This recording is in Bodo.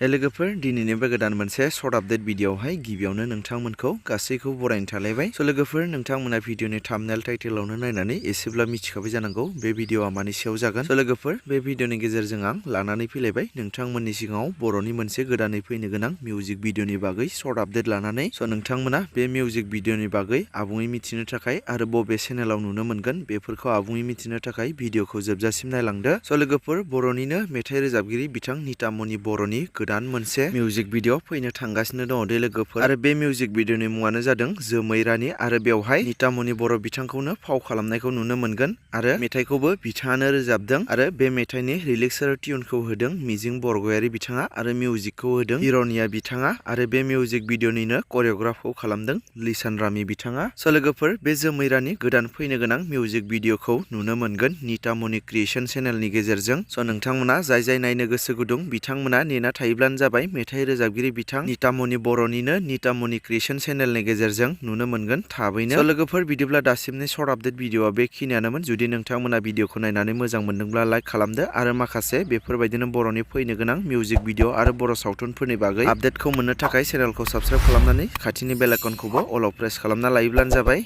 लोगोफोर दिनैनि बे गोदान मोनसे सर्ट आपडेट भिडिअआवहाय गिबियावनो नोंथांमोनखौ गासैखौबो बरायनो थालायबाय। लोगोफोर नोंथांमोना भिडिअनि थाम्बनेल टाइटेलावनो नायनानै एसेब्ला मिथिखाबाय जानांगौ बे भिडिअआ मानि सायाव जागोन। लोगोफोर बे भिडिअनि गेजेरजों आं लानानै फैलायबाय नोंथांमोननि सिगाङाव बर'नि मोनसे गोदानै फैनो गोनां मिउजिक भिडिअनि बागै सर्ट आपडेट लानानै नोंथांमोना बे मिउजिक भिडिअनि बागै आबुङै मिथिनो थाखाय आरो बबे चेनेलाव नुनो मोनगोन बेफोरखौ आबुङै मिथिनो थाखाय भिडिअखौ जोबजासिम नायलांदो। लोगोफोर बर'निनो मेथाइ रोजाबगिरि बिथां नितामनि बर'नि गोदान मोनसे मिउजिक भिडिअ फैनो थांगासिनो दङ दे लोगोफोर, आरो बे मिउजिक भिडिअनि मुङानो जादों जोमै रानि, आरो बेवहाय नितामनि बर' बिथांखौनो फाव खालामनायखौ नुनो मोनगोन आरो मेथाइखौबो बिथाङानो रोजाबदों आरो बे मेथाइनि लिरिक्स आरो टिउनखौ होदों मिजिं बरगयारि बिथाङा आरो मिउजिकखौ होदों हिर'निया बिथाङा आरो बे मिउजिक भिडिअनिनो करिय'ग्राफखौ खालामदों लिसान रामि बिथाङा। लोगोफोर बे जोमै रानि गोदान फैनो गोनां मिउजिक भिडिअखौ नुनो मोनगोन नितामनि क्रिएशन चेनेलनि गेजेरजों। नोंथांमोना जाय नायनो गोसो गुदुं बिथांमोना नेना थायोब्लानो जाबाय मेथाइ रोजाबगिरि बिथां नितामनि बर'निनो नितामनि क्रिएशन चेनेलनि गेजेरजों नुनो मोनगोन थाबैनो। लोगोफोर बिदिब्ला दासिमनि सर्ट आपडेट भिडिअआ बेखिनियानोमोन। जुदि नोंथांमोना भिडिअखौ नायनानै मोजां मोनदोंब्ला लाइक खालामदो आरो माखासे बेफोरबायदिनो बर'नि फैनो गोनां मिउजिक भिडिअ आरो बर' सावथुनफोरनि बागै आपडेटखौ मोननो थाखाय चेनेलखौ साबस्क्राइब खालामनानै खाथिनि बेल आइकनखौबो अलाव प्रेस खालामना लायोब्लानो जाबाय।